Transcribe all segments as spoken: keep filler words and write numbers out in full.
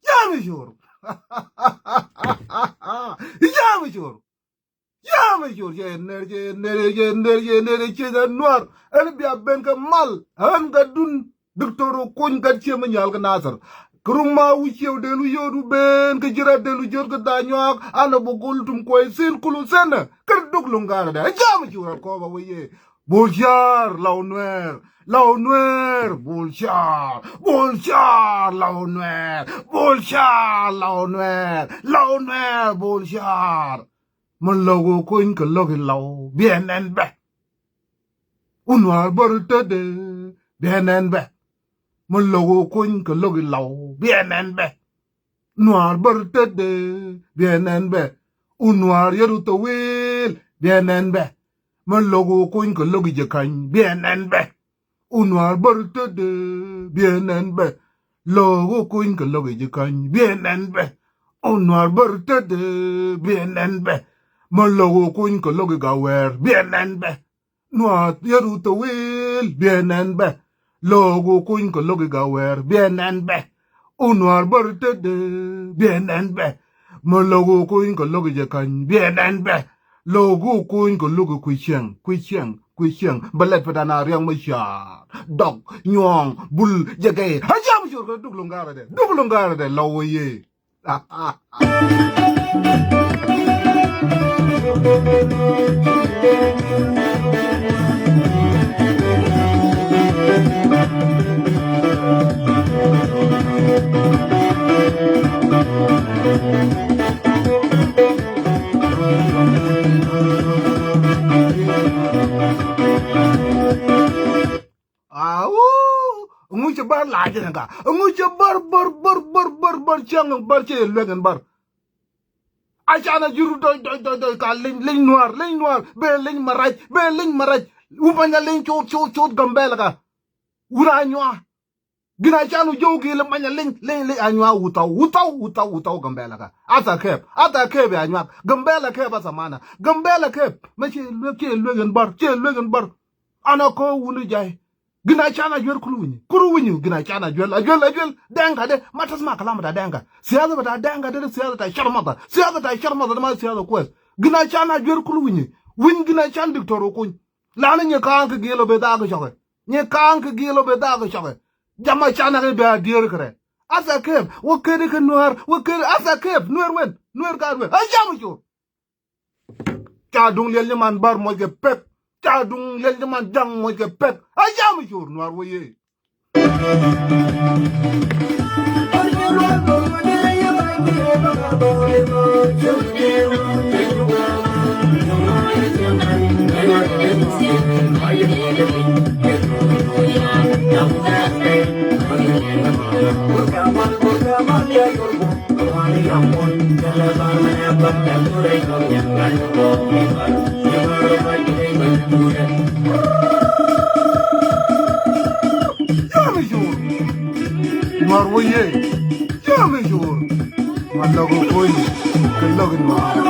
Jami shur. Jami shur. Jami shur. Cɛ ner, cɛ ner, cɛ ner, cɛ ner, cɛ ner, cɛ ner nuar. Ɛn bia ben kɛ mal. Ɛn kɛ dun. Doctor Okuny gat ciɛ mi nyal kɛ Nasir. Kɛ rum ma wi̱c ciɛ wä delu yot wä ben kɛ ji̱ rat delu jot kɛ dha nyuak. An a bä gol tum kuɔy thin kulu thin. Kɛ duk luŋ garɛ dɛ. Jami shur a kɔba wä yee. Bol Car, Law Nuɛɛr, Law Nuɛɛr, Bol Car, Bol Car, Law Nuɛɛr, Bol Car, Law Nuɛɛr, Law Nuɛɛr, Bol Car. Mi lo̱k wä kony kɛ lo̱k i̱ Law, biɛ nɛn bɛ. Wä nuaar bär tetdɛ, biɛ nɛn bɛ. Mi lo̱k wä kony kɛ lo̱k i̱ Law, biɛ nɛn bɛ. Nuaar bär tetdɛ, biɛ nɛn bɛ. Wä nuaar yɛt wä thawil, biɛ nɛn bɛ. Mi lo̱k wä kony kɛ lo̱k i̱ Jɛ Kany, biɛ nɛn bɛ. Wä nuaar bär tetdɛ, biɛ nɛn bɛ. Lo̱k wä kony kɛ lo̱k i̱ Jɛ Kany, biɛ nɛn bɛ. Wä nuaar bär tetdɛ, biɛ nɛn bɛ. Mi lo̱k wä kony kɛ lo̱k i̱ Gawɛɛr, biɛ nɛn bɛ. Nuaar yɛt wä thawil, biɛ nɛn bɛ. Lo̱k wä kony kɛ lo̱k i̱ Gawɛɛr, biɛ nɛn bɛ. Wä nuaar bär tetdɛ, biɛ nɛn bɛ. Mi lo̱k wä kony kɛ lo̱k i̱ Jɛ Kany, biɛ nɛn bɛ. Lo̱k wä kony kɛ lo̱k i̱ Kui̱ Cieŋ, Kui̱ Cieŋ, Kui̱ Cieŋ. Bɛ lɛt pɛ dan a riaŋ ma car. Dɔk, nyuɔ̱ɔ̱ŋ, bul, jɛ gɛy. A jam cor kɛ duk luŋ garɛ dɛ. Duk luŋ garɛ dɛ, Law wä yee. Awu, ŋu cɛ bär la jɛ nɛ ka. Ŋu cɛ bär, bär, bär, bär, bär, bär, cäŋ bär, cɛ luek ɛn bär. A can a jur dɔc, dɔc, dɔc, dɔc, ka leny, leny nuaar, leny nuaar, bɛ leny marac, bɛ leny marac. Wu banya leny cot, cot, cot Gambɛla ka. Wur a nyua. Gin a can wu jɔw gil manya leny, leny, leny a nyua wu thaw, wu thaw, wu thaw, wu thaw Gambɛla ka. Asa kɛp, asa kɛp ya nyua. Gambɛla kɛp asa mana. Gambɛla kɛp. Mɛ cɛ luek, cɛ luek ɛn bär, cɛ luek ɛn bär. Ana kɔ wuni jay. Gin a can a juɛl kul wi̱ny. Kul wi̱ny gin a can a juɛl, a juɛl, a juɛl. Dɛŋka de, ma tas ma kalam ta dɛŋka. Siyasa bata dɛŋka de, siyasa ta shar mata. Siyasa ta shar mata, ma siyasa kuɛs. Gin a can a juɛl kul wi̱ny. Wi̱ny gin a can Diktor Okuny. Lani nyɛ ka̱a̱ŋ kɛ giɛl ɔ bɛ dhaak cɔkɛ. Nyɛ ka̱a̱ŋ kɛ giɛl ɔ bɛ dhaak cɔkɛ. Jama canɛ kɛ bɛ a dier kɛrɛ. Asa kɛp, wä kɛn kɛ nuäär, wä kɛn, asa kɛp, nuäär wen, nuäär gaat wen. A jam cor. Ca duŋ liɛl ni man bar muɔc kɛ pek. Ca duŋ liɛl ni man jaŋ muɔc kɛ pek. A jam cor nuäär wä yee. Jami cor. Nuäär wä yee. Jami cor. Ma lɔk wä ko̱ny. Kɛ lɔk nuäär.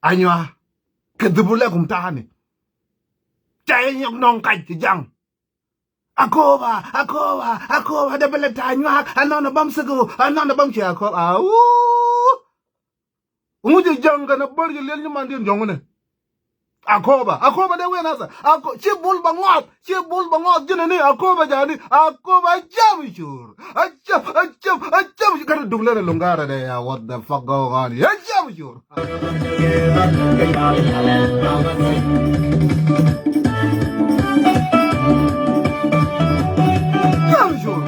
Anyua kɛ dhibu lɛ kum ta̱a̱ni. Ca yɛ nyɔk nɔŋ kac kɛ jaŋ. Akoba, Akoba, Akoba, dee bɛ lɛ ta̱a̱ nyuak, anɔnɔ bam siko, anɔnɔ bam ci Akoba. Awu. Ŋu jɛ ja̱ŋ kɛnɛ bär jɛ liɛl nyimandiɛn jɔ̱ŋ nɛ. Akoba, Akoba dee wen asa. Ako, ci bul ba ŋɔth, ci bul ba ŋɔth ji̱n ni Akoba jani. Akoba a jam cor. A jam, a jam, a jam cor. Kɛnɛ duk lɛn a luŋ garɛ dɛ ya, what the fuck going on? A jam cor. Jam cor.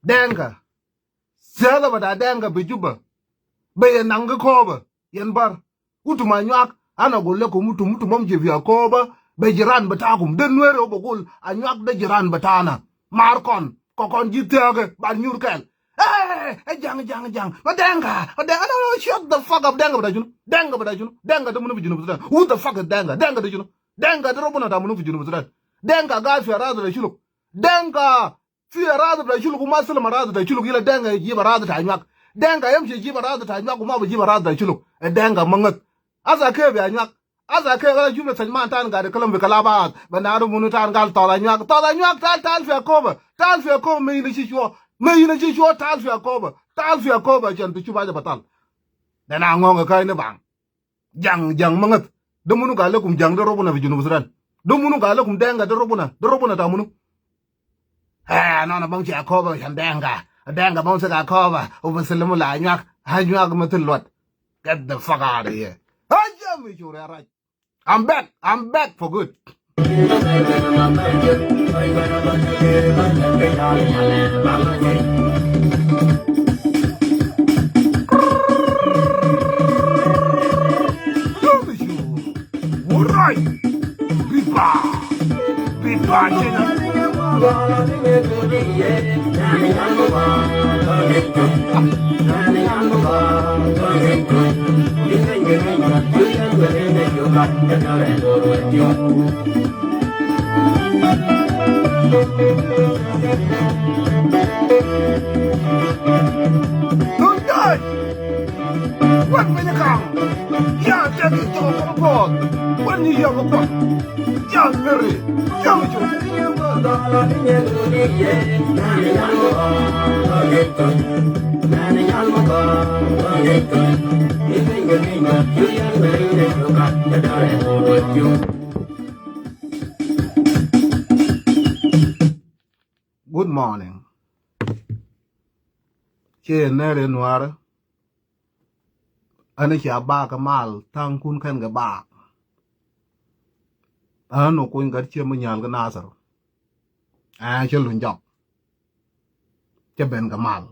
Dɛŋka. Siasa bata Dɛŋka bi Juba. Bɛ yɛ naŋ kä Kɔbä yɛn bär. Utum Anyuak, ana gol lɛ kum utum, utum bä mi ci fi Akɔbä, bɛ jiran bata kum. De Nuɛri wä bɛ gol Anyuak de jiran bata na. Mar kɔn, kɔ kɔn ji̱ thiäkä, ban nyur kɛl. Ɛ, ɛ, Jaŋ, Jaŋ, Jaŋ. Ma Dɛŋka, ma Dɛŋka. No, no, shut the fuck up. Dɛŋka bata shunu? Dɛŋka bata shunu? Dɛŋka de munu fi Junub Sudan? Who the fuck is Dɛŋka? Dɛŋka de shunu? Dɛŋka de rubuna ta munu fi Junub Sudan? Dɛŋka gat fi araz ta Shuluk. Dɛŋka fi araz ta Shuluk, ma silim araz ta Shuluk, ila Dɛŋka jib araz ta Anyuak. Dɛŋka yamshi jib araz ta Anyuak, ma bi jib araz ta Shuluk. Ɛ Dɛŋka ma ŋäth. Asa kef ya Anyuak. Asa kef, ana shuf le sajman tan gade kalam fi kalaba. Bɛ nadu munu tan gal tɔth Anyuak. Tɔth Anyuak, tal, tal fi Akɔbä. Tal fi Akɔbä, me ina shi shuwa. Me ina shi shuwa, tal fi Akɔbä. Tal fi Akɔbä, ashan ti shuf haja batal. Dena ŋɔŋ ka ini bang. Jaŋ, Jaŋ ma ŋäth. De munu gal lɛ kum Jaŋ de rubuna fi Junub Sudan? De munu gal lɛ kum Dɛŋka de rubuna? De rubuna ta munu? Ɛ, nɔnɔ bam ci Akɔbä can Dɛŋka. Dɛŋka bam sik Akɔbä. Wä bä silimu la Anyuak. Anyuak ma thil luɔt. Get the fuck out of here. Haja mi curi a rac. I'm back. I'm back for good. Urai. Biba. Biba cina. Tun day. Wek piny kaŋ. Ya tek i̱ cɔk kɔn kɔɔth. Wen ni yɔk kɔn. Ya meri. Ya mi cɔk. Good morning. Ciɛ nɛr in nuaarä. Ani cia baak kɛ mal tha̱a̱ŋkun kɛn kɛ baak. An nɔ kuny gat ciɛ mi nyal kɛ Nasir. An cɛ luny jɔk. Cɛ ben kɛ mal.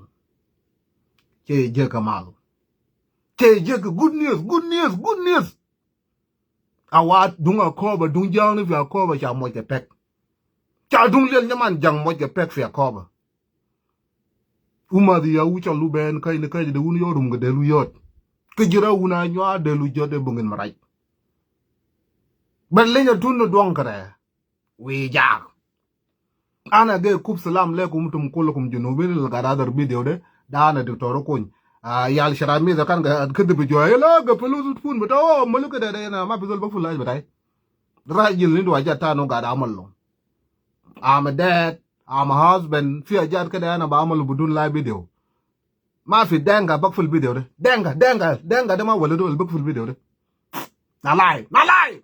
Cɛ jek kɛ mal. Cɛ jek kɛ good news, good news, good news. A wa duŋ Akɔbä, duŋ ja̱a̱kni fi Akɔbä ca muɔc kɛ pɛk. Ca duŋ liɛl nyaman Jaŋ muɔc kɛ pɛk fi Akɔbä. Umath ya wi̱c cɔl lu ben käc ni käc de wun yɔt rum kɛ dee lu yɔt. Kä ji̱ rɛw wun a nyuaar dee lu jɔt dee buŋin mi rac. Bɛ leny a tun ni duɔŋ kɛ rɛɛ. Wi̱i̱ jaak. Ana ge kub salam lekum tum kulukum junubin al gad adar video de. Da ana Doctor Kuny. Ah, yal sharamida kan ga kidi bi jua. Yala ga pelus pun bita. Oh, malu kida de na ma fi zol baful laj bitai. Rajil nindu hajat tani gad amalu. I'm a dad, I'm a husband. Fi hajat kida ana ba amalu bidun la video. Ma fi Dɛŋka bakful video de. Dɛŋka, Dɛŋka, Dɛŋka de ma waladu al bakful video de. Na lai, na lai.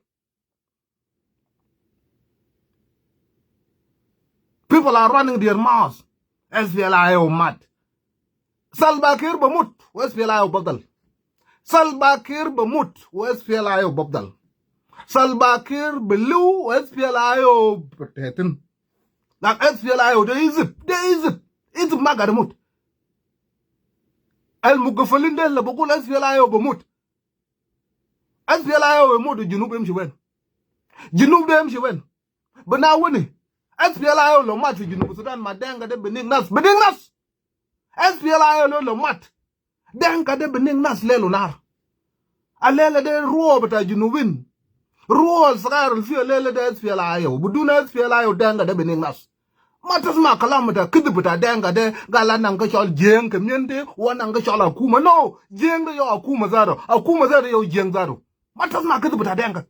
People are running their mouths. S P L A I O mat. Salva Kiir bemut, wa S P L A I O bafdal. Salva Kiir bemut, wa S P L A I O bafdal. Salva Kiir beliu, wa S P L A I O betetin. Lak S P L A I O de izip, de izip. Izip ma gad mut. Al mugafalin de la bagul S P L A I O bemut. S P L A I O bemut, Junub imshi wen? Junub de imshi wen? Bina wini? S P L A I O lo mat fi Junub Sudan ma Dɛŋka de binik nas, binik nas. S P L A I O lo, lo mat. Dɛŋka de binik nas lelu nar. A lela de ruo bita Junubin. Ruɔl sɛkɛr fi lele de S P L A I O. Bidun S P L A I O Denka de bi nik nas. Ma tasma kalam bita kidhib bita Denka de gal anaŋ kɛ cɔl Jiɛŋ community wa anaŋ kɛ cɔl akuma. No, Jiɛŋ de yɔ akuma zato. Akuma zato yɔ Jiɛŋ zato. Ma tasma kidhib bita Denka.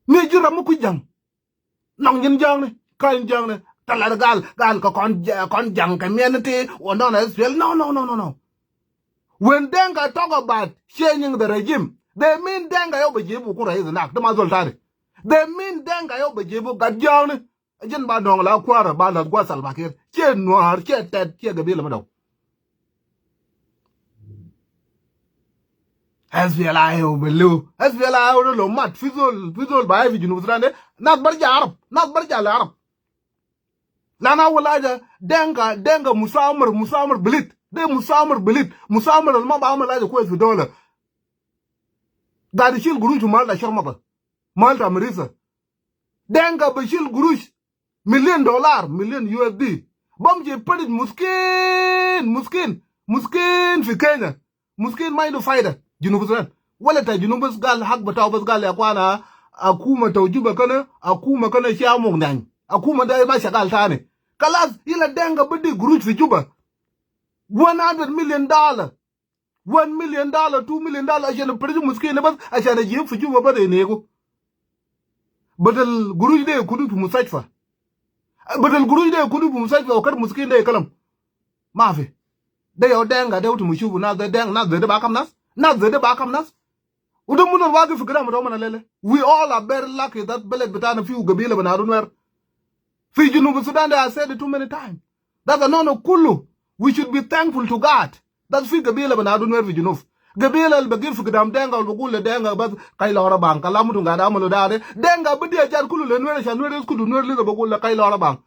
Mi ji̱ ram mi kuc ja̱ŋ. Nɔŋ ji̱n ja̱ŋni, ka̱ny ja̱ŋni. Tɛ lat gal, gal kɛ kɔn, kɔn ja̱ŋ community wa nɔn S P L. No, no, no, no, no. When Denka talk about changing the regime, they mean Denka yɔ bɛ ji̱ bukun rais nak. Dema zol tani. They mean Denka yɔ bɛ ji̱ bu gat ja̱ŋni. Jin ba nɔŋ la kuara ba la gua Salva Kiir. Cie Nuar, cie Tɛt, cie gabila ma dɔŋ. S P L A I O bɛ liw. S P L A I O lo mat fi zol, fi zol ba fi Junub Sudan de. Nas barja Arab, nas barja la Arab. Lana wala ja Denka, Denka musamar, musamar bilit. De musamar bilit. Musamar al ma ba amal haja kwes fi dola. Gadi shil gurush mal da sharmata. Mal ta marisa. Denka bashil gurush million dollar, million U S D. Bamshi parit muskin, muskin, muskin fi Kenya. Muskin ma indu faida. Junub Sudan. Wala ta Junub bas gal hak bitaw bas gal ya kwana akuma ta Juba kana, akuma kana shi amok nani. Akuma da ma shagal tani. Kalas, ila Denka bidi gurush fi Juba. One hundred million dollar. One million dollar, two million dollar, ashan parit muskin bas, ashan ajib fi Juba bas inego. Badal gurush de kudu fi mustashfa. Badal gurush de kudu fi mustashfa, wa kar muskin de kalam. Ma fi. De yau Denka de utum shufu nas de Denka, nas de de ba kam nas. Nas de de ba kam nas. Utum munu wagi fi kidam utum mana lele. We all are very lucky that beled bitana fiu gabila bana Nuer. Fi Junub Sudan de, I said it too many times. That's a no no kulu. We should be thankful to God. That's fi gabila bana Nuer fi Junub. Gabila al bagif fi kidam Denka, al bagul le Denka, bas kai lora bang. Kalam utum gada amalu dare. Denka bidi ajar kulu le Nuer, ashan Nuer is kulu Nuer lida bagul le kai lora bang.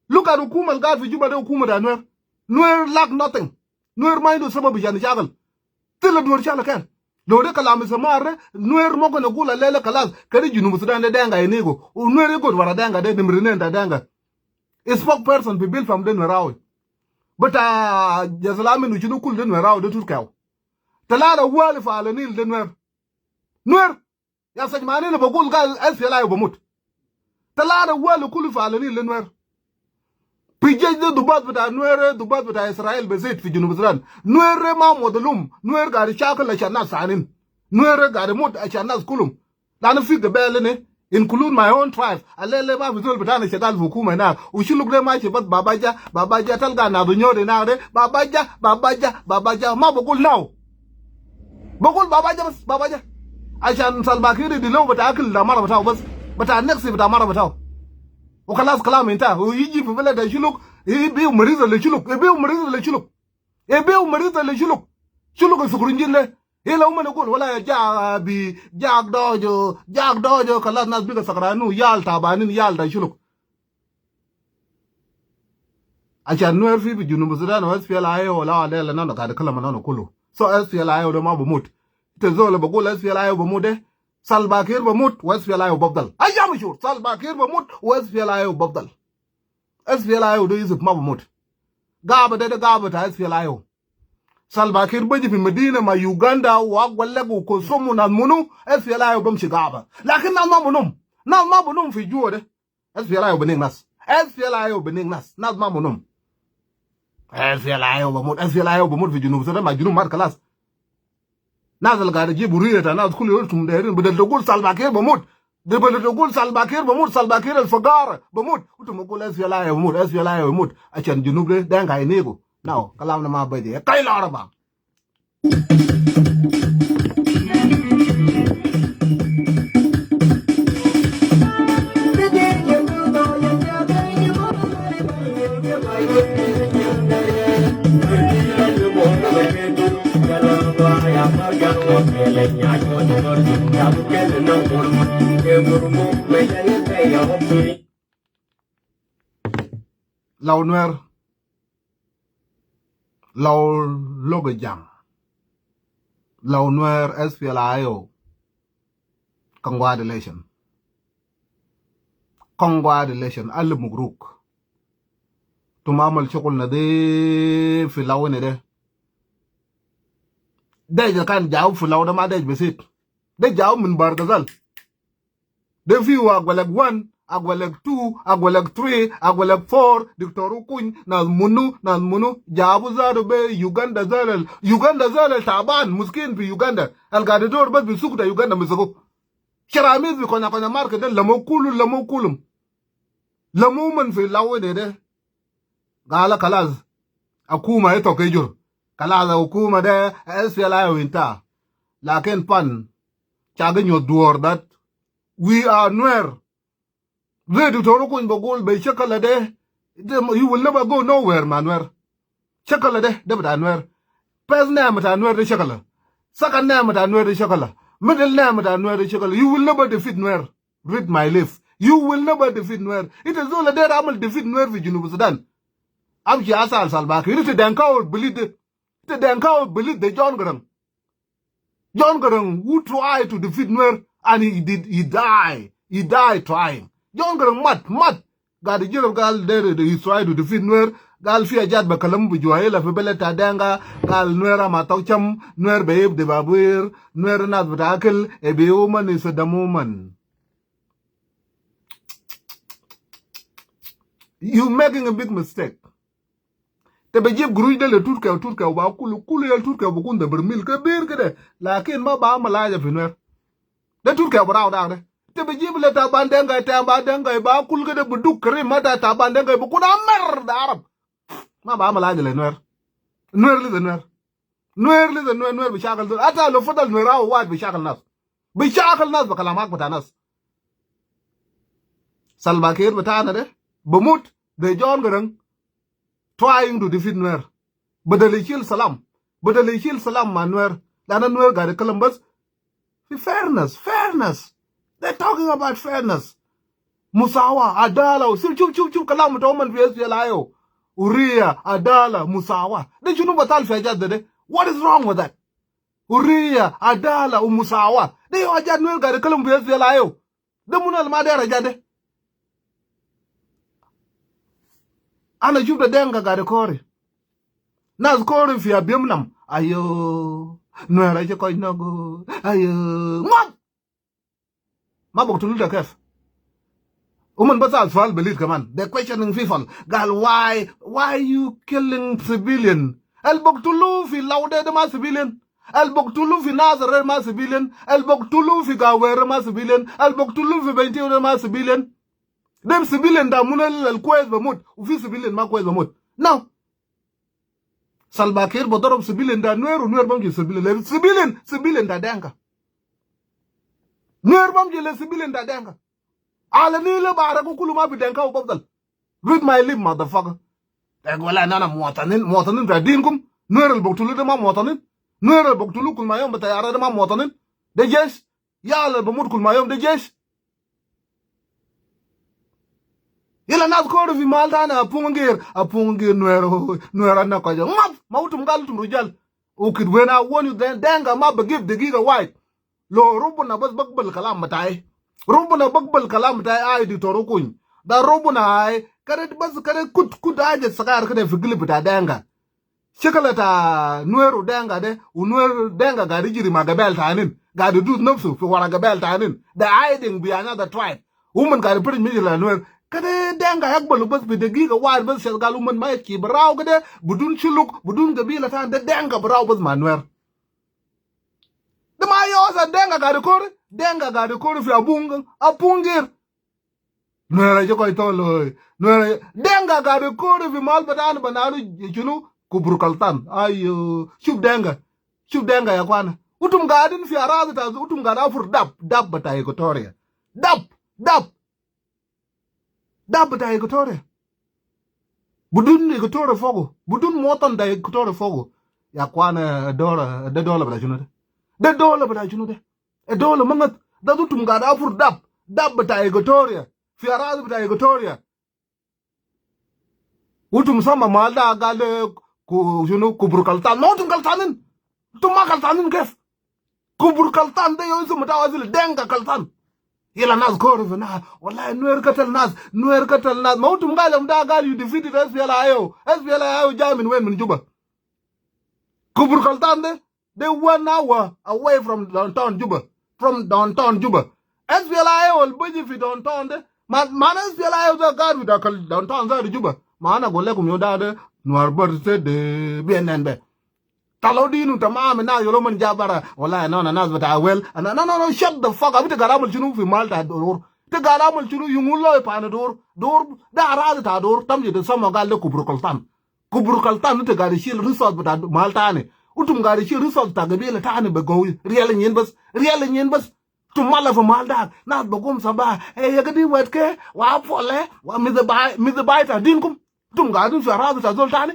Look at hukuma al gad fi Juba de, hukuma ta Nuer. Nuer lack nothing. Nuer ma indu sabab ashan shagil. Tila Nuer shala ken. Lo de kalam istamar de, Nuer mumkin agul lele kalas. Kede Junub Sudan de Denka inego. U Nuer igot wara Denka de, nimrinen ta Denka. Spokesperson fi Bilpam de Nuerawi. Bita Jazlamin u shunu kul de Nuerawi de Turkaw. Talata wali fi Ala Nil de Nuer. Nuer. Ya sajmani na bagul gal S P L A I O bamut. Talata wali kulu fi Ala Nil le Nuer. Fi jesh de dubat bita Nuer, dubat bita Israel bezid fi Junub Sudan. Nuer ma madlum. Nuer gari shakil ashan nas tanin. Nuer gari mut ashan nas kulum. Lanu fi gabel ne, include my own tribe. Alele ma fi zol bitana shagal fi hukuma hina. U Shuluk de mashi bas baba ja, baba ja talga na dunyode na de. Baba ja, baba ja, baba ja. Ma bagul now. Bagul baba ja bas, baba ja. Ashan Salva Kiir de lo bita akil da mara bitao bas. Bita next bita mara bitao. U kalas kalam inta. U yiji fi beled de Shuluk. Ibiu mariza le Shuluk. Ibiu mariza le Shuluk. Ibiu mariza le Shuluk. Shuluk sukurunjin le. Ila umana gul wala ya ja bi, ja dojo, ja dojo, kalas nas biga sakranu, yal tabanin, yal ta Shuluk. Ashan Nuer fi, fi Junub Sudan, wa S P L A I O, wala wala la nana gad kalam nana kulu. So S P L A I O de ma bamut. Ita zol bagul S P L A I O bamut de. Salva Kiir bamut, wa S P L A I O bafdal. Ayya mashur, Salva Kiir bamut, wa S P L A I O bafdal. S P L A I O de Yusuf ma bamut. Gaba de, de gaba ta S P L A I O. Salva Kiir baji fi Medina ma Uganda wa Agwelek u Kosom u nas munu, S P L A I O bamshi gaba. Lakin nas ma bunum. Nas ma bunum fi juwa de. S P L A I O binik nas. S P L A I O binik nas. Nas ma bunum. S P L A I O bamut. S P L A I O bamut fi Junub Sudan ma Junub mat kalas. Nas al gade jibu huriyata nas kulu yom tum derin. Badal tagul Salva Kiir bamut. De badal tagul Salva Kiir bamut, Salva Kiir al fagara bamut. Utum gul S P L A I O bamut, S P L A I O bamut. Ashan Junub de, de ngai nigo. Now, kalam na ma baji. Kai la araba. Law Nuer. Law Lok Jaŋ. Law Nuer S P L A I O. Congratulations. Congratulations. Alif mubruk. Tum amal shugul nadif fi law ini de. Dej kan jaw fi law de ma dej besit. De jaw min Bahr el Ghazal. De fiu Agwelek one, Agwelek two, Agwelek three, Agwelek four, Diktor Okuny, nas munu, nas munu, jabu zatu be Uganda zalal, Uganda zalal taban, muskin fi Uganda. Al gade dor bas bi suk ta Uganda misiku. Sharamis bi konya konya market de, lamu kulu, lamu kulum. Lamu man fi lawe de de. Gala kalas. Akuma ito kejur. Kalas akuma de, S P L A-IO inta. Lakin pan, chagi nyuɔth duɔr that we are Nuer. Zai Diktor Okuny bagul be shakala de, de, you will never go nowhere, ma Nuer. Shakala de, de bita Nuer. First name bita Nuer de shakala. Second name bita Nuer de shakala. Middle name bita Nuer de shakala. You will never defeat Nuer. Read my lips. You will never defeat Nuer. Ita zol der amul defeat Nuer fi Junub Sudan. Amshi asal Salva Kiir. Ita Denka u belid de. Ita Denka u belid de John Garang. John Garang, who try to defeat Nuer, and he did, he die. He died trying. John Garang mat, mat. Gade jirab gal der, he try to defeat Nuer. Gal fi ajat bakalam bi juwa ila fi bele ta Denka. Gal Nuer ama tau cham. Nuer be ib de babir. Nuer nas bita akil. Ebe woman is a dumb woman. You making a big mistake. Te be jib guruj de le Turkiya, Turkiya ba kulu, kulu yal Turkiya bukun de bermil kebir kede. Lakin ma ba amul haja fi Nuer. De Turkiya bi raw dak de. Te be jib le taban Denka, taban Denka ba kul kede bi duk krim ma ta taban Denka bukun amer de Arab. Ma ba amul haja le Nuer. Nuer lisa Nuer. Nuer lisa Nuer, Nuer bi shakal zol. Ata lo fadal Nuer aw wahid bi shakal nas. Bi shakal nas bi kalamak bita nas. Salva Kiir bitana de bimut de John Garang trying to defeat Nuer. Badal yishil salam. Badal yishil salam ma Nuer. Lana Nuer gade kalam bas fi fairness, fairness. They're talking about fairness. Musawa, adala, u shuf, shuf, shuf, shuf kalam bita uman fi S P L A-IO. Hurriya, adala, musawa. De shunu batal fi ajat de, de? What is wrong with that? Hurriya, adala, u musawa. De yau ajat Nuer gade kalam fi S P L A-IO. De munu al ma der ajat de? Ana shuf de Denka gade kori. Nas kori fi abiyum nam. Ayo, Nuer aje koj nogo. Ayo, ngwat. Ma baktulu de kef? Uman basal sual belid kaman. They questioning people. Gal, why, why you killing civilian? Al baktulu fi law de, de ma civilian. Al baktulu fi Nasir de ma civilian. Al baktulu fi Gawere ma civilian. Al baktulu fi Bentiu de ma civilian. Dem civilian ta munu al kwes bimut. U fi civilian ma kwes bimut. Now, Salva Kiir bi darab civilian ta Nuer, u Nuer bamshi civilian le civilian, civilian ta Denka. Nuer bamshi le civilian ta Denka. Ala Nil bahar kulu ma fi Denka u bafdal. Read my lip, motherfucker. Tek wala nana muwatanin, muwatanin ta dinkum. Nuer al baktulu de ma muwatanin? Nuer al baktulu kul ma yom bi tayara de ma muwatanin? De jesh. Yal al bimut kul ma yom de jesh. Ila nas kori fi mal tani Apung Gir, Apung Gir Nuer, Nuer ana koja. Ngap, ma utum gal utum rujal. Ukid wen a woni de, Denka ma bi give degiga wahid. Lo Rubuna bas bikbal kalam bitai. Rubuna bikbal kalam bitai, ai Diktor Okuny. Da Rubuna ai, kede bas kede kut, kut aja sagar kede fi gilib bita Denka. Shakala ta Nuer u Denka de, u Nuer Denka gade jiri ma gabel tanin, gade dus nafsu fi wara gabel tanin. They hiding behind another tribe. Uman gade pirit mishkila Nuer. Kede Denka yakbalu bas fi degiga wahid bas shal gal uman ma yaki bi raw kede, bidun shuluk, bidun gabila tan, de Denka bi raw bas ma Nuer. De ma yosa Denka gade kori, Denka gade kori fi Apung, Apung Gir. Nuer aje koj tolo. Nuer aje, Denka gade kori fi mal bita ana bananu shunu, kubur kaltan. Ayo, shuf Denka. Shuf Denka ya kwana. Utum gadin fi aradi ta, utum gade afur dab, dab bita Equatoria. Dab, dab. Dab bita Equatoria. Bidun Equatoria fogo. Bidun muwatan ta Equatoria fogo. Ya kwana, dola, de dola bita shunu de? De dola bita shunu de? E dola ma ngat, da utum gade afur dab, dab bita Equatoria, fi aradi bita Equatoria. Utum sama mal da gal ku shunu, kubur kaltan. Ma utum kaltanin. Utum ma kaltanin kef? Kubur kaltan de yo isum ta wazil Denka kaltan. Ila nas kori fi na, wallahi Nuer katal nas, Nuer katal nas. Ma utum gal yom da gal you defeated S P L A I O. S P L A I O jai min wen? Min Juba. Kubur kaltan de, they one hour away from downtown Juba, from downtown Juba. S P L A-IO al bäji fi downtown de. Ma, ma S P L A-IO za gaat fi dakal downtown za Juba. Ma ana gol lekum yau da de Nuer bär sede bienen be. Talodin u tamam, nas yolo man ja bara. Wallahi, no, no, nas bita wel. No, no, no, no, shut the fuck up. Ita gal amal shunu fi mal ta Dor? Ita gal amal shunu yungu lo pa na Dor? Dor, da aradi ta Dor. Tamji de sama gal de Kubur Kaltan. Kubur Kaltan, ita gal shil resource bita mal tani. Utum gal shil resource ta gabila tani be gowi. Riyal nyin bas, riyal nyin bas. Tum mala fi mal da. Nas bagum saba. Eh, ya gadi wet ke, wa pole, wa mizabai, mizabai ta dinkum. Tum gadin fi aradi ta zol tani.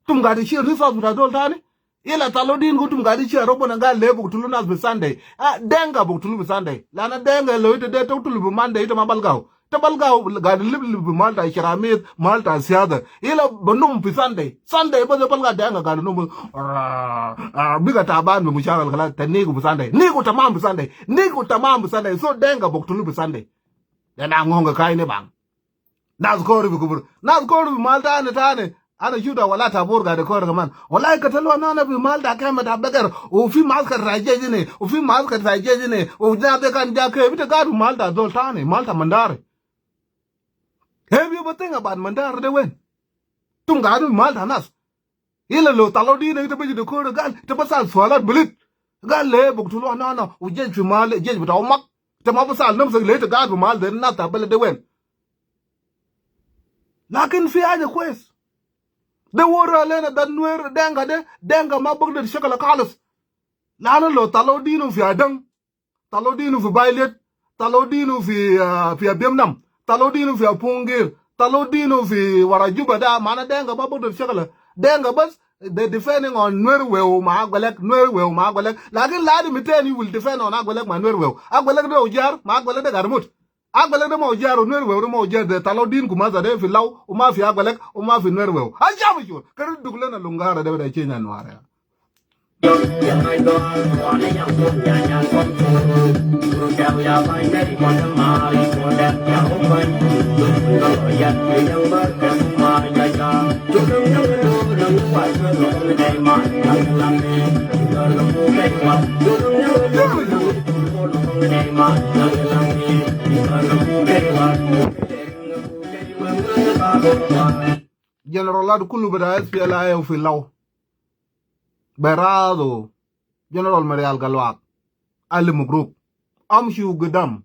Tum gadin shil resource ta zol tani. Ila Talodin ku tum gadin shil, Robona gal le buktulu nas bi Sunday. Ah, Denga buktulu bi Sunday. Lana Denga lo ita de to tulu bi Monday, ita ma balgau. Ita balgau gadin lib lib bi mal ta shiramit, mal ta siyada. Ila banum fi Sunday. Sunday bas balga Denga gadin num. Ah, ah, biga taban bi mushakal kala ta nigu bi Sunday. Nigu tamam bi Sunday. Nigu tamam bi Sunday. So Denga buktulu bi Sunday. Dena ngonga kai ne bang. Nas kori fi Kubur. Nas kori fi mal tani tani. Ana shuta wala ta Bor gade kori kaman. Wallahi katalu ana ana fi mal ta kema ta Beker. U fi maskar ta jeji ne. U fi maskar ta jeji ne. U na de kan ja ke. Bita gadu mal ta zol tani. Mal ta Mandari. Have you ever think about Mandari de wen? Tum gadu mal ta nas. Ila lo Talodin ita baji de kore gal, ita basal sualat bilit. Gal le buktulu ana ana, u jeji fi mal, jeji bita umak. Ita ma basal namsak le ita gadu fi mal de, nas ta bele de wen. Lakin fi haja kwes. De wora lena da Nuer Denga de, Denga ma bagder shakala kalas. Lana lo Talodin fi Adang. Talodin fi Bailet, Talodin fi, ah, fi Abiemnam, Talodin fi Apungir, Talodin fi wara Juba da, mana Denga ma bagder shakala. Denga bas, they depending on Nuer Wew ma Agwelek, Nuer Wew ma Agwelek. Lakin ladi miten you will depend on Agwelek ma Nuer Wew. Agwelek de ujar, ma Agwelek de garmut. Agwelek de ma ujar, Nuer Wew de ma ujar, de Talodin ku masa de fi Lau, u ma fi Agwelek, u ma fi Nuer Wew. Aja mashur, kari duk lena Lungara de bada chenya Nuara. General lat kulu bita S P L A-IO fi Lau. Berado. General Marial Galwak. Ali Mugruk. Amshu gidam.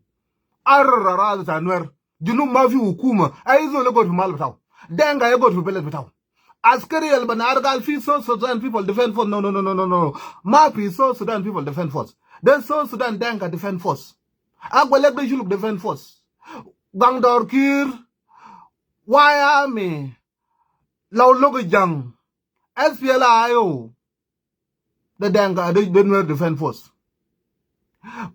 Arr aradi ta Nuer. Junub ma fi hukuma. Ai zol yagod fi mal bitau. Denga yagod fi beled bitau. Askari al banar gal fi South Sudan People Defense Force. No, no, no, no, no, no. Ma fi South Sudan People Defense Force. De South Sudan Denga Defense Force. Agwelek de Shuluk Defense Force. Gangdor Kir. White Army. Lau Logo Jang. S P L A-IO. De Denga, de, de Nuer Defense Force.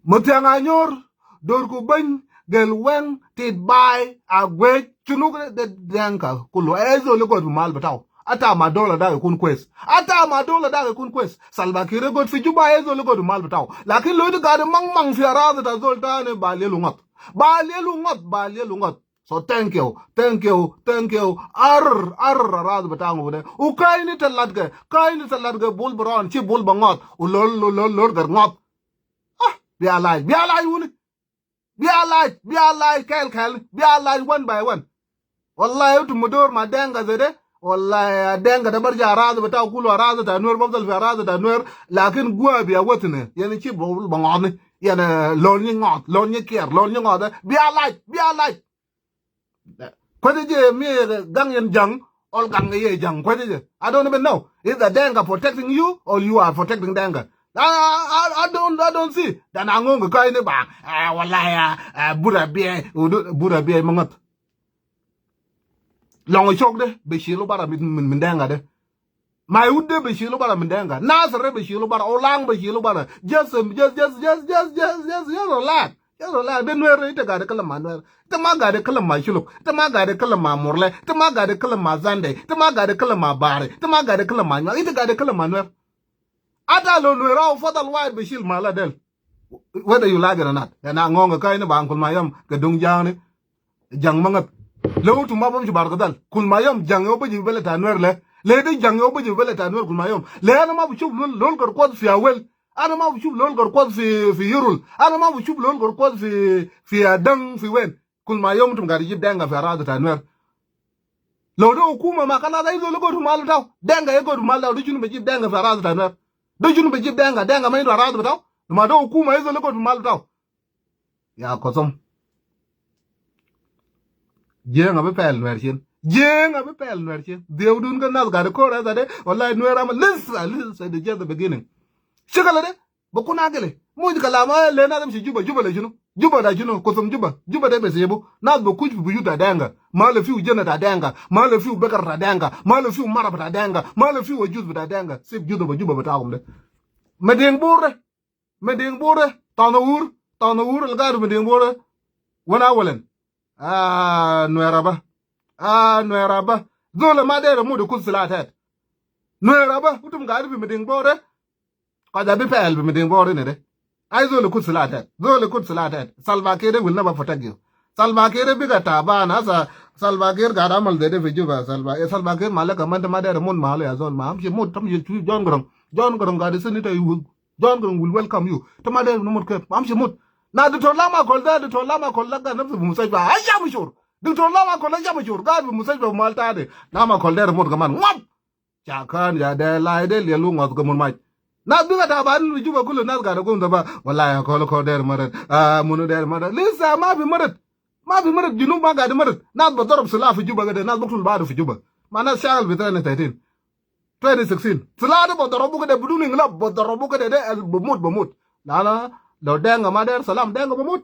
Matiang Anyor, Dor Kubany, Gelweng, Tit Bai, Agwej, Chunuk, de Denga kulu. Ai zol yagod fi mal bitau. Ata ma dola da yakun kwes. Ata ma dola da yakun kwes. Salva Kiir yagod fi Juba, ai zol yagod fi mal bitau. Lakin lo ita gade mang mang fi aradi ta zol tani, ba lelu ngot. Ba lelu ngot, ba lelu ngot. So thank you, thank you, thank you. Arr, arr, arr, aradi bita ngu de. U kaini ta latge, kaini ta latge, Bul Brown, chi Bul ba ngot. U lol, lol, lol, lol, gar ngot. Ah, bi alaj, bi alaj wuni. Bi alaj, bi alaj, kel, kel, bi alaj one by one. Wallahi, utu mudur ma Denga zede. Wallahi, Denga de barja aradi bita kulu aradi ta Nuer, bafdal fi aradi ta Nuer. Lakin gua bi awatne. Yani chi Bul ba ngot ni. Yani lol ni ngot, lol ni kier, lol ni ngot. Bi alaj, bi alaj. Kwete je mi gang yen jang, all gang ye jang. Kwete je. I don't even know. Is the Denga protecting you or you are protecting Denga? I, I, I don't, I don't see. Dan angong kai ni ba. Ah, wallahi, ah, ah, bura biye, udu, bura biye mangat. Long chok de, be shilu bara min, min, min Denga de. My would de be shilu bara min Denga. Nasir de be shilu bara. Olang be shilu bara. Just, um, just, just, just, just, just, just, just relax. Just relax. De Nuer, ita gade kalam ma Nuer. Ita ma gade kalam ma Shuluk. Ita ma gade kalam ma Murle. Ita ma gade kalam ma Zande. Ita ma gade kalam ma Bari. Ita ma gade kalam ma Nuer. Ita gade kalam ma Nuer. Ata lo Nuer au fadal wahid be shil mala del. Whether you like it or not. Yana ngonga kai ni ba kul ma yom ke dung jang ni. Jang mangat. Lo utu ma bam shu bar gadal. Kul ma yom jang yo baji bele ta Nuer le. Le de jang yo baji bele ta Nuer kul ma yom. Le ana ma bu shuf lol, lol kar kwat fi awel. Ana ma bi shuf lol gor kuɔth fi, fi Yirol. Ana ma bi shuf lol gor kuɔth fi, fi Adang, fi wen. Kul ma yom tum gari jib Denga fi aradhi ta Nuer. Lo de hukuma ma kala da izo le gotu mal tau. Denga e gotu mal tau. De shunu bi jib Denga fi aradhi ta Nuer? De shunu bi jib Denga? Denga ma indu aradhi tau. Ma de hukuma izo le gotu mal tau. Ya kosom. Jieng a bi pɛl Nuer cin. Jieng a bi pɛl Nuer cin. Dhieu dun ka nas gari kor esa de. Wallahi Nuer ama lisa, lisa de just the beginning. Shikala de. Bä kun agili. Muj kalam a le na dem shi Juba, Juba le shunu? Juba da shunu? Kosom Juba. Juba de bes yebu. Nas bä kuj fi buyut ta Denga. Ma le fiu jena ta Denga. Ma le fiu bekar ta Denga. Ma le fiu marab ta Denga. Ma le fiu ajuz ta Denga. Sib Juba, Juba bitakum de. Mading Bor de. Mading Bor de. Tana Wur. Tana Wur al gari Mading Bor de. Wana walen. Ah, Nuer aba. Ah, Nuer aba. Zol ma der mut kut silatet. Nuer aba. Utum gari fi Mading Bor de. Kɔc a bi pɛl bi Mading Bor ini de. Ai zol kut silatet. Zol kut silatet. Salva Kiir will never protect you. Salva Kiir biga taban. Asa Salva Kiir gad amal de de fi Juba. Salva, eh, Salva Kiir malaka man de ma der mut malu ya zol ma. Amshi mut, amshi chu John Garang. John Garang gad sini ta yu. John Garang will welcome you. Ta ma der mut ke. Amshi mut. Na Doctor Lam Akol da, Doctor Lam Akol da gad nafsu fi mustashfa. Ayya mushur. Doctor Lam Akol ayya mushur. Gad fi mustashfa mal ta de. Lam Akol der mut kaman. Ngwap. Ca kan ya de lai de liel wu ŋɔth kɛ mun mac. Nas bi kɛ taban fi Juba kulu nas gad gum daba. Wallahi Akol Akol der marat. Ah, munu der marat. Lisa ma fi marat. Ma fi marat, Junub ma gad marat. Nas bi darab sila fi Juba kede. Nas bi ktul badu fi Juba. Ma nas shakal fi twenty thirteen. Twenty sixteen. Sila de bi darabu kede, bidun inqilab bi darabu kede de, al bi mut, bi mut. La, la, lo Denga ma der salam, Denga bi mut.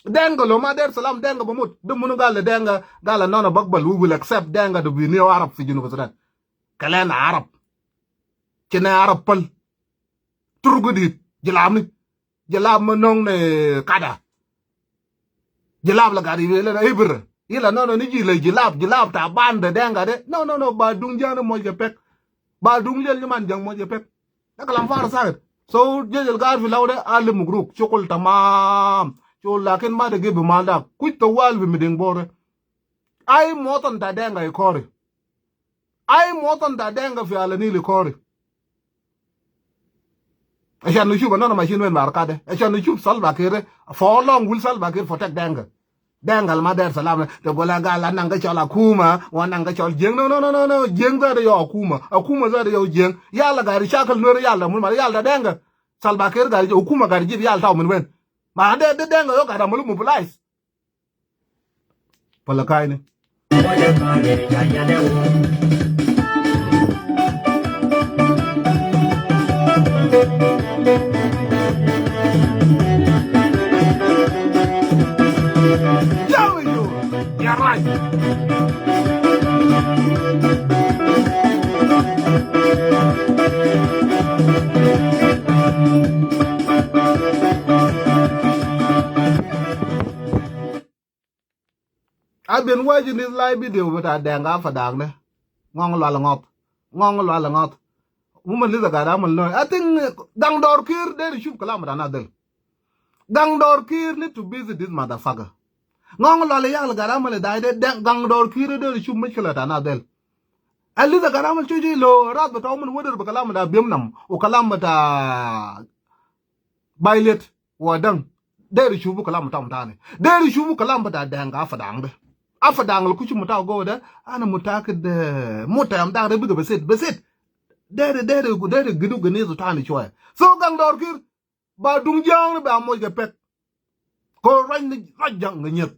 Denga lo ma der salam, Denga bi mut. De munu gal le Denga, gal le nona bakbal, we will accept Denga to be new Arab fi Junub Sudan. Kelen Arab. Cine Arab pal. Turgu dit. Jilabni. Jilab ma nong ne kada. Jilab la gari le na ibir. Ila no, no, ni ji le jilab, jilab taban de Denga de. No, no, no, ba dung jana moj ke pek. Ba dung liel jaman jang moj ke pek. Da kalam far sakit. So, jejel gar fi law de, ali mugruk. Shukul tamam. Shukul, lakin ma de gibi mal da. Kuj tawal fi Mading Bor. Ai motan ta Denga i kori. Ai motan ta Denga fi Ala Nil i kori. Ashan nushuf anana mashin wen bar kade. Ashan nushuf Salva Kiir. For long will Salva Kiir protect Denga. Denga al ma der salam. Te gola gal ananga chol akuma, wananga chol jeng. No, no, no, no, no. Jeng zade yo akuma. Akuma zade yo jeng. Yala gari shakal Nuer yala mun ma yala Denga. Salva Kiir gari hukuma gari jib yala tau min wen. Ma de, de Denga yo gari amulu mobilize. Palakai ni. You're right. I've been watching this live video with a Denga Fadang ne. Ngong Lual Ngop. Ngong Lual Ngop. Woman Lisa got amal no. I think, uh, Gang Dor Kiir de shuf kalam ta nadel. Gang Dor Kiir need to visit this motherfucker. Ngong Lual Yal got amal da de Gang Dor Kiir de shuf mushkila ta nadel. Lisa got amal chuji lo ras bata woman wader ba kalam da bimnam. U kalam ta Bailet. Wa Dang. Deri shubu kalam tam tani. Deri shubu kalam bata Denga Fadang de. Afadang la kuchu mutaw go de. Ana mutakid de. Mutayam da de biga besit, besit. Deri, deri, deri gidu ganizu tani shwaya. So Gang Dor Kiir. Ba dung jang ba moj ga pek. Ko rany ni raj jang ga nyet.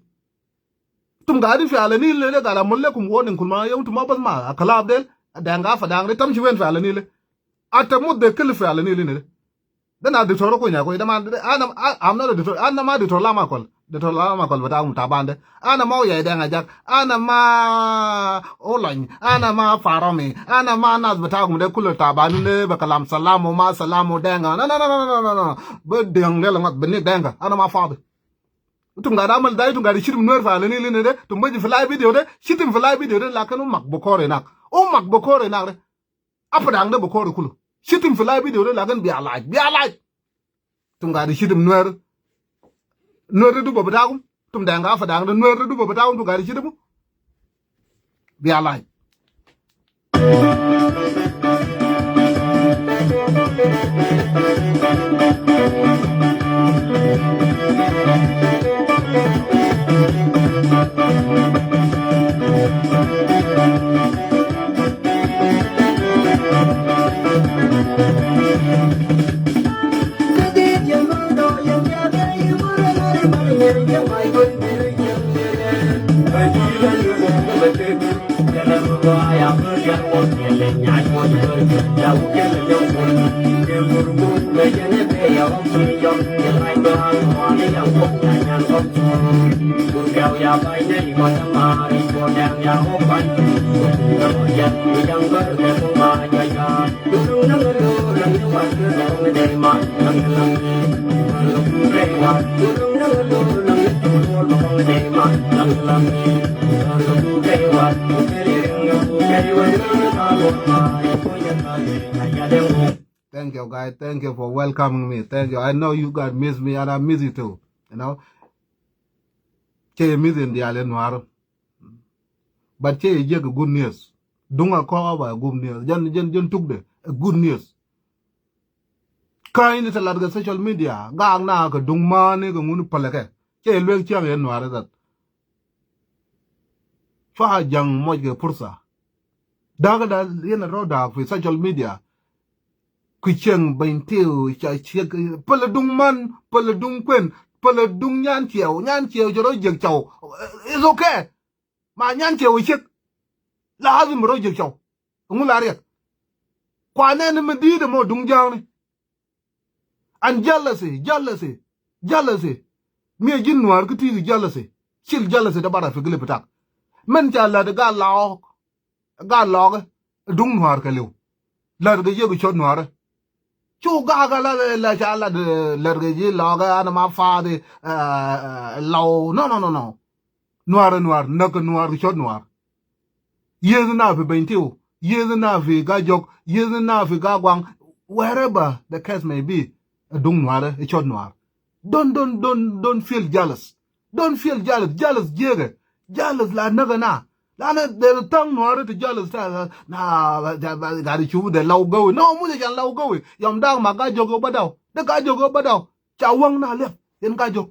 Tum gadi fi Ala Nil le gala mulekum warning kulma yom tum bas ma kalab del. Denga Fadang de tam shi wen fi Ala Nil. Ata mut de kil fi Ala Nil ne de. De na diktor ko nya ko de man de, ana, a, I'm not a doctor. Ana ma diktor Lam Akol. Diktor Lam Akol bata um taban de. Ana ma ya Denga Jak. Ana ma Olany. Ana ma Faromi. Ana ma nas bata um de kulu taban de ba kalam salam wa ma salam wa Denga. No, no, no. Ba Deng de la mat bini Denga. Ana ma fadi. Tum gada amal da, tum gada shitim Nuer fi Ala Nil ne de. Tum baji fi live video de. Shitim fi live video de, lakin umak bukore nak. Umak bukore nak de. Afadang de bukore kulu. Shitim fi live video de, lakin bi alaj, bi alaj. Tum gadi shitim Nuer. Nuer de duba bitakum. Tum Denga Fadang de Nuer de duba bitakum, tum gadi shitim. Bi alaj. Thank you, guys. Thank you for welcoming me. Thank you. I know you guys miss me, and I miss you too. You know, cɛ miss in dial in Nuäär, but cɛ jiɛk a good news. Duŋ a kɔɔp a good news. Jɛn jɛn jɛn tukdɛ a good news. Kä in te lat kɛ social media, gaak na kɛ duŋ mani kɛ ŋun pälɛ kɛ. Cɛ luek ciaŋ yɛn Nuäär that. Cua jaŋ mɔc kɛ pursa. Da̱a̱k da yɛn a rɔ da̱a̱k fi social media. Kui̱ cieŋ bɛny tiw ca ciek, pälɛ duŋ man, pälɛ duŋ kuën, pälɛ duŋ nyan ciɛw, nyan ciɛw cɛ rɔ jiɛk cɔw. It's okay. Ma nyan ciɛw ciek. Lazim rɔ jiɛk cɔw. Ŋu la riɛk. Kua nɛn mi di̱i̱t mɔ duŋ ja̱a̱ŋni. And jealousy, jealousy, jealousy. Mi a ji̱n Nuäär kä ti̱i̱ jealousy. Cil jealousy da bara fi gilip bitak. Min ca lät gaa lɔɔk, gaa lɔɔk duŋ Nuäär kɛ liw. Lät kɛ jiɛk cɔt Nuäär. Cu gaa kä la la ca lät, lät kɛ ji̱ lɔɔk an ma fathi, eh, lɔw. No, no, no, no. Nuäär, Nuäär, näk Nuäär kɛ cɔt Nuäär. Yieth na fi Bentiu, yieth na fi Gajok, yieth na fi Gagwang, wherever the case may be, a duŋ Nuäärä, a cɔt Nuäär. Don't, don't, don't, don't feel jealous. Don't feel jealous. Jealous jiäkɛ. Jealous la näkɛ na. La na, the tongue Nuäärä to jealous ta, na, gari cubu de law gawi. No, mu de can law gawi. Yom dak ma Gajok yo badaw. De Gajok yo badaw. Ca waŋ na liap. Yen Gajok.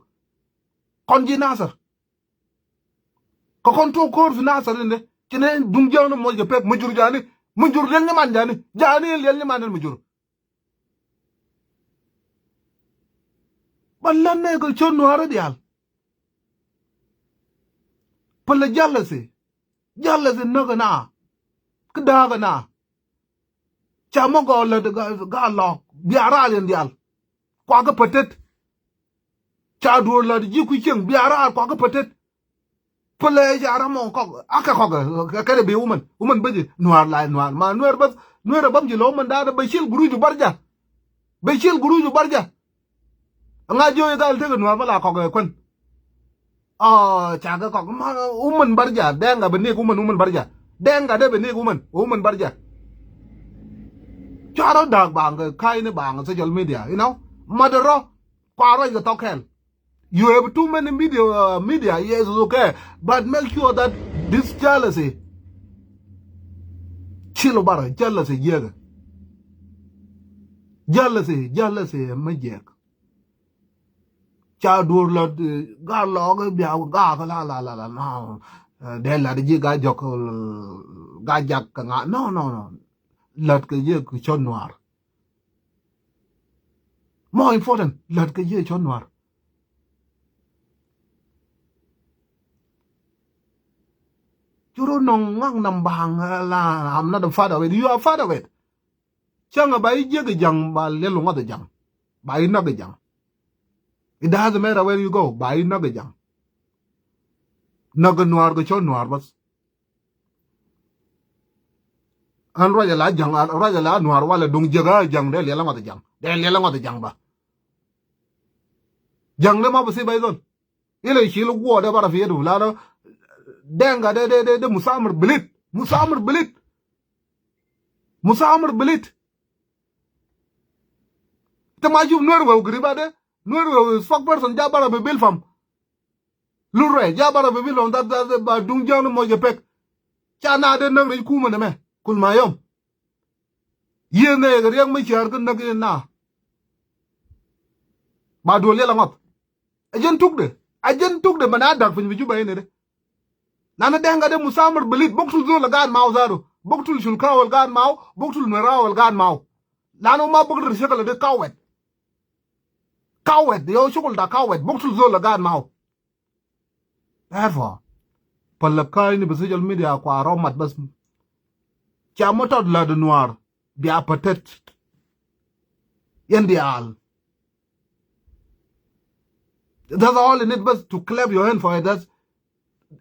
Kɔn ji̱ Nasir. Kä kɔn tuɔk ko̱r fi Nasir in de. Ci nɛ duŋ jiäŋni moc kɛ pek mi jur jani. Mi jur liɛl nyiman jani. Jani in liɛl nyiman in mi jur. Ba lät nɛ kɛ cot Nuäärä diaal. Pälɛ jealousy. Jealousy näk kɛ na. Kä da̱a̱k kɛ na. Ca mɔ gɔɔ lät gaa lɔɔk. Bia raal in diaal. Kua kä pätet. Ca duɔ̱ɔ̱r lät ji̱ kui̱ cieŋ bia raar kua kä pätet. Pälɛ ca ram mɔ kɔk akɛ kɔk kɛnɛ bi wumɛn wumɛn bä ji̱ Nuäär la Nuäär ma Nuäär bä Nuäär a bäm ji̱ lɛ wumɛn da̱a̱n bɛ cil gurucu barja. Bɛ cil gurucu barja. Ŋa jiö i̱ gal tekɛ Nuäär bä la kɔk ɛ kuän. Ɔ, cakɛ kɔk ma wumɛn barja Dɛŋka bɛ nik wumɛn wumɛn barja. Dɛŋka dee bɛ nik wumɛn wumɛn barja. Cua rɔ da̱a̱k baŋ kɛ ka̱cni baŋ kɛ social media, you know. Mat rɔ kua ruac kɛ thɔk kɛl. You have too many media, uh, media, yes, it's okay. But make sure that this jealousy, cil bara, jealousy jiäkɛ. Jealousy, jealousy, ma jiäk. Ca duɔ̱ɔ̱r lät, eh, gaa lɔɔk, eh, bia gaa kä la, la, la, la, no. Eh, dee lät ji̱ gaa jɔk, eh, gaa jak kä ŋa, no, no, no. Lät kɛ jiäk cot Nuäär. More important, lät kɛ jiäk cot Nuäär. Curu nɔŋ ŋak nam baŋ, eh, la, I'm not a part of it. You are part of it. Cäŋ a ba i̱ jiäk i̱ ja̱ŋ ba liɛl ŋuɔth i̱ ja̱ŋ. Ba i̱ näk i̱ ja̱ŋ. It doesn't matter where you go, ba i̱ näk i̱ ja̱ŋ. Näk i̱ Nuäär kɛ cot Nuäär bäth. An ruac ala ja̱ŋ, ruac ala Nuäär walɛ duŋ jiäk a ja̱ŋ dee liɛl ŋuɔth i̱ ja̱ŋ. Dee liɛl ŋuɔth i̱ ja̱ŋ ba. Ja̱ŋ dee ma bi si ba i̱ dhol. Ilɛ cil guɔ dee bara fi yedu lana Dɛŋka de, de, de, de musamir bilit. Musamir bilit. Musamir bilit. Te ma jub Nuer weu giriba de. Nuer weu spokesperson ja bara bi bil fam. Lurɛ ja bara bi bil fam that, that, that ba duŋ jaŋ ni moj kɛ pek. Ca na de näk rɛy kumɛ nɛ mɛ. Kul ma yom. Yiëë nɛy kɛ Riɛk Macar kä näk in na. Ba duɔl yɛl aŋɔth. A jɛn tukdɛ. A jɛn tukdɛ mɛn a da̱k piny bi Juba inɛ dɛ. Lana Dɛŋ gat dɛ musamar belit, buktul zol a gaat mau zaro. Buktul shulka wal gaat mau, buktul Nuɛra wal gaat mau. Lana ma buktul shakal dɛ kawɛt. Kawɛt, yau shukul da kawɛt, buktul zol a gaat mau. Therefore, pälɛ kä ini bi social media kua rɔ mat bas. Ca mɔ tɔt la di Nuar bia patet. Yɛn diaal. That's all you need bas to clap your hand for it. That's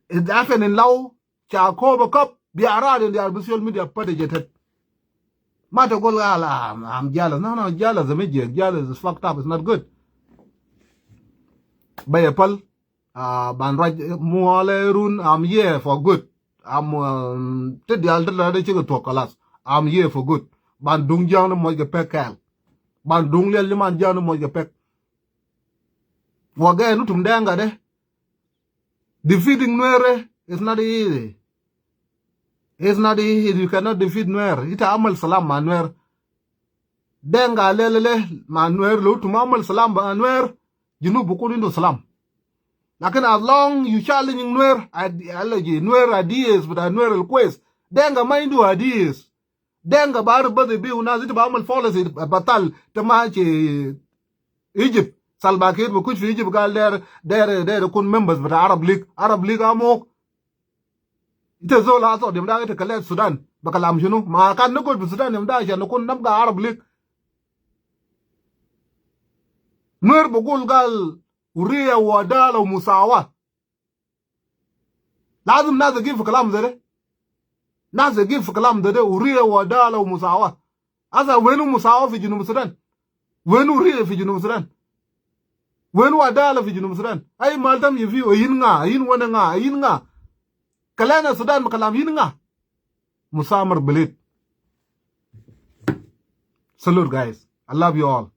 it happen in Lau. Ca kɔp a kɔp bia raad in diaal bi social media patet jɛ tet. Ma tɛ gol gal, I'm, I'm jealous. No, no, jealous, mi jiɛ, jealous is fucked up. It's not good. Bɛ yɛ päl. Ah, ban ruac muɔlɛ run, I'm here for good. I'm, um, ti dial ti la di cikɛ thuɔk kalas. I'm here for good. Ban duŋ jiaŋ ni muɔc kɛ pek kɛɛl. Ban duŋ liɛl ji̱ man jiaŋ ni muɔc kɛ pek. Wä gɛɛ ni tum Dɛŋ gat dɛ. Defeating Nuer is not easy. It's not easy. You cannot defeat Nuer. Ita amal salam ma Nuer. Dɛŋ gat lɛlɛ lɛ ma Nuer, lo tum amal salam ma Nuer. Junub bukun indu salam. Lakin as long you challenging Nuer, id-, ideology, Nuer ideas, but Nuer request. Dɛŋ gat ma indu ideas. Dɛŋ gat bar bas bi unas ita ba amal policy batal ta ma ci Egypt. Salva Kiir bi kuc fi Egypt gal der, der, der kun members bita Arab League. Arab League amok. Ita zol asod yom da ita kale Sudan. Ba kalam shunu? Ma kan nugud fi Sudan yom da ashan nukun nabga Arab League. Nuer bugul gal huriya wa adala wa musawa. Lazim nas gif kalam zede. Nas gif kalam zede, huriya wa adala wa musawa. Asa wenu musawa fi Junub Sudan? Wenu huriya fi Junub Sudan? Wenu adala fi Junub Sudan? Ay mal tam yifi, ayin ŋa, ayin wane ŋa, ayin ŋa? Kalena Sudan ma kalam yin ŋa? Musamar belit. Salute, guys. I love you all.